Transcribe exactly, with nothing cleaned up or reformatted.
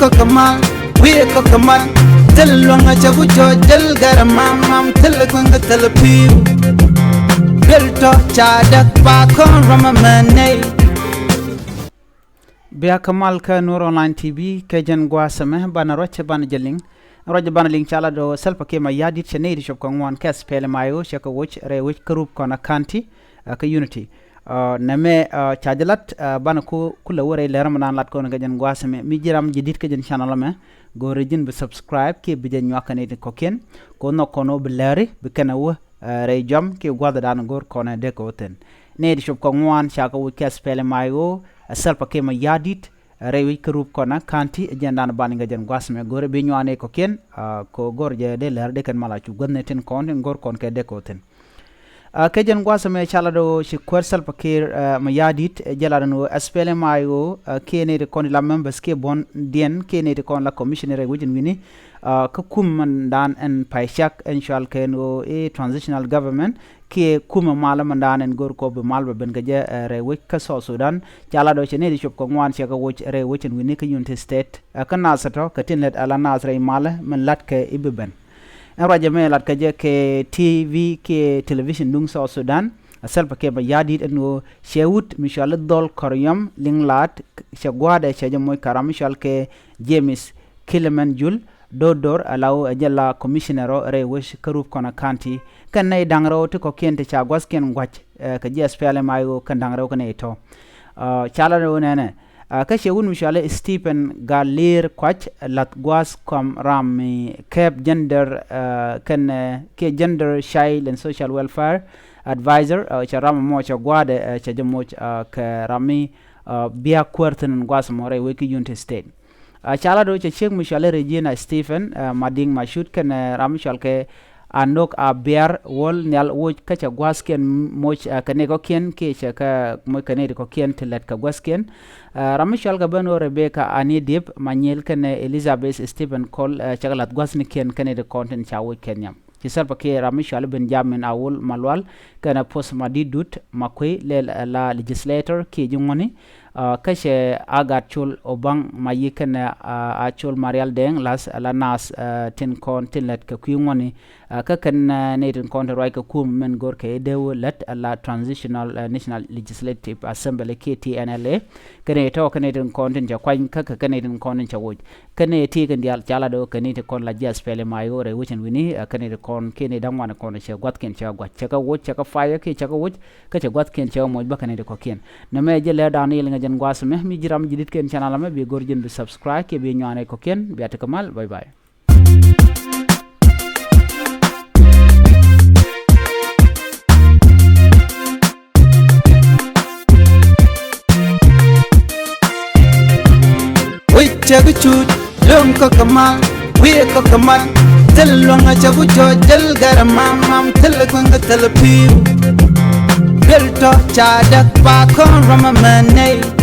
Kɔk kɛ mal, wi̱i̱ kɔk kɛ mal. Thil luäŋ a cɛ ku cɔc, thil gɛr a mam mam, thil kueŋ kɛ thil pi̱i̱u. Thil tɔ ca däk pa kɔn ram a mɛ nɛy. Bia kä mal kä Nuer Online T V kɛ jɛn gua̱a̱th ɛmɛ banɛ ruac banɛ jɛ liŋ. Ruac banɛ liŋ ca la do̱ Salva Kiir Mayardit cɛ nɛy ti cop kɛ ŋuan kɛ SPLM-IO cɛ kɛ woc rɛy wec kä Rubkona County, ɛ, kä Unity. Ɛ, nɛmɛ, ɛ, ca jɛ lat, ɛ, banɛ ku kulɛ wä rɛy lɛr mɛ naan lat kɔn kɛ jɛn gua̱a̱th ɛmɛ. Mi ji̱ ram ji̱ di̱t kä jɛn channel ɛmɛ, go̱o̱rɛ ji̱n bi subscribe kiɛ bi jɛ nyuak kɛ nɛy ti kɔ̱kiɛn. Kɛ ɣöö nhɔk kɔn ɣöö bi lɛri bi kɛn ɛ wä, ɛ, rɛy jɔam kiɛ gua̱a̱th dan go̱o̱r kɔn ɛ dee kɛ wä thi̱n. Nɛy ti cop kɛ ŋuan ca kɛ woc kɛ SPLM-IO, ɛ, Salva Kiir Mayardit, ɛ, rɛy wec kä Rubkona County, ɛ, jɛn dan ban kɛ jɛn gua̱a̱th ɛmɛ go̱o̱rɛ bi nyuak nɛy kɔ̱kiɛn, ɛ, kɛ ɣöö go̱o̱r jɛ dee lɛr dee kɛn mal a cu guäthni tin kɔn tin go̱o̱r kɔn kɛ dee kɛ wä thi̱n. Ɛ, kɛ jɛn gua̱a̱th ɛmɛ ca lat ɣöö ci kuäär Salva Kiir, ɛ, Mayardit, ɛ, jɛ lat ɛn ɣöö SPLM-IO, ɛ, kiɛ nɛy ti kɔn ti la members kiɛ buɔ̱ndiɛn kiɛ nɛy ti kɔn la commissioner rɛy wec ɛn wi̱ni, ɛ, kä kumɛ mɛn dan ɛn pay cak ɛn cɔal kɛ ɛn ɣöö i̱ transitional government kiɛ kumɛ mal mɛn dan ɛn go̱o̱r kɔ bi mal bɛ ben kɛ jɛ, ɛ, rɛy wec kä South Sudan. Ca lat ɣöö cɛ nɛy ti cop kɛ ŋuan cɛ kɛ woc rɛy wec ɛn wi̱ni kä Unity State, ɛ, kä naath ɛ tɔ̱ kɛ tin lät ɛ la naath rɛy malä mɛn la̱t kɛ i̱ bi ben. Ɛn ruacɛ mɛ lat kɛ jɛ kɛ T V kiɛ television duŋ South Sudan, ɛ Salva Kiir Mayardit ɛn ɣöö cɛ wut mi cɔal i̱ Dhol Koryom Liŋ Laat cɛ gua̱a̱dɛ cɛ jɛ moc kɛ ram mi cɔal kɛ James Kiliman Jul Dodor, ɛ la ɣöö ɛ jɛ la commissioner rɔ rɛy wec kä Rubkona County. Kɛn nɛy da̱ŋ rɛw ti kɔ̱kiɛn ti ca gua̱thkiɛn gua̱c, ɛ, kɛ ji̱ SPLM-IO kɛn da̱ŋ rɛw kɛn nɛy tɔ̱. Ɛ, ca la rɛw nɛnɛ. Ɛ, kä cɛ wut mi cɔal i̱ Stephen Galir Kuac, ɛ, lath gua̱a̱th kɔm ram mi kɛp gender, ɛ, kɛn, ɛ, kiɛ gender, child and social welfare advisor, ɛ, cɛ ram mɔ cɛ gua̱a̱dɛ, ɛ, cɛ jɛ moc, ɛ, kɛ ram mi, ɛ, bia kuäär thi̱n ɛn gua̱a̱th mɔ rɛy wec kä Unity State. Ɛ, ca la do̱ cɛ ciek mi cɔal i̱ Regina Stephen, ɛ, Madiŋ Macut kɛn, ɛ, ram mi cɔal kɛ Anok Abiar Wuɔl Nhial woc kä cɛ gua̱thkiɛn moc, ɛ, kɛ nɛy kɔ̱kiɛn kiɛ cɛ kɛ moc kɛ nɛy ti kɔ̱kiɛn ti lät kɛ gua̱thkiɛn. Ɛ, ram mi cɔal kɛ ben ɣöö Rebecca Ani Diep Manyil kɛnɛ Elizabeth Stephen Kol, ɛ, cɛ kɛ lath gua̱thnikiɛn kɛ nɛy ti kɔn tin ca woc kɛ nhiam. Ci Salva Kiir ram mi cɔal i̱ Benjamin Awol Malual kɛnɛ Poth Madidut Makuei lɛl, ɛ, la legislator kiɛ ji̱ ŋuɔ̱ni. Ɛ, kä cɛ Agat Col Obaŋ Mayi kɛnɛ, ɛ, Acol Marial Deng lath, ɛ, la naath, ɛ, tin kɔn tin lät kɛ kui̱ ŋuɔ̱ni. Ɛ, kä kɛn, ɛ, nɛy tin kɔn ti ruac kɛ kum min go̱r kɛ i̱ dee wä lät, ɛ, la transitional, ɛ, national legislative assembly kiɛ T N L A. Kɛn i̱ tɔ̱ kɛn nɛy tin kɔn tin cɛ kuany kä kɛ kɛn nɛy tin kɔn tin cɛ woc. Kɛn i̱ ti kɛn diaal ca la do̱ kɛn i̱ ti kɔn la ji̱ SPLM-IO rɛy wecɛn wi̱ni, ɛ, kɛn i̱ ti kɔn kiɛ nɛy da̱ŋ wan kɔn cɛ gua̱thkiɛn cɛ gua̱c cɛ kɛ woc cɛ kɛ fire kiɛ cɛ kɛ woc. Kä cɛ gua̱thkiɛn cɛ moc bä kɛn i̱ ti kɔ̱kiɛn. Nɛmɛ jɛ lɛ da̱ŋ ni ilɛ ŋɛ jɛn gua̱a̱th mɛ mi ji̱ ram ji̱ di̱t kɛn channel mɛ bi go̱r ji̱n bi subscribe kiɛ bi nyuanɛ kɔ̱kiɛn bia ti kɛ mal. Bye bye. Wi̱c cɛ bi cut luäŋ kɔk kɛ mal, wi̱i̱ kɔk kɛ mal. Thil luäŋ a cɛ ku cɔc, thil gɛr a mam mam, thil kueŋ kɛ thil pi̱i̱u. Thil tɔ ca däk pa kɔn ram a mɛ nɛy.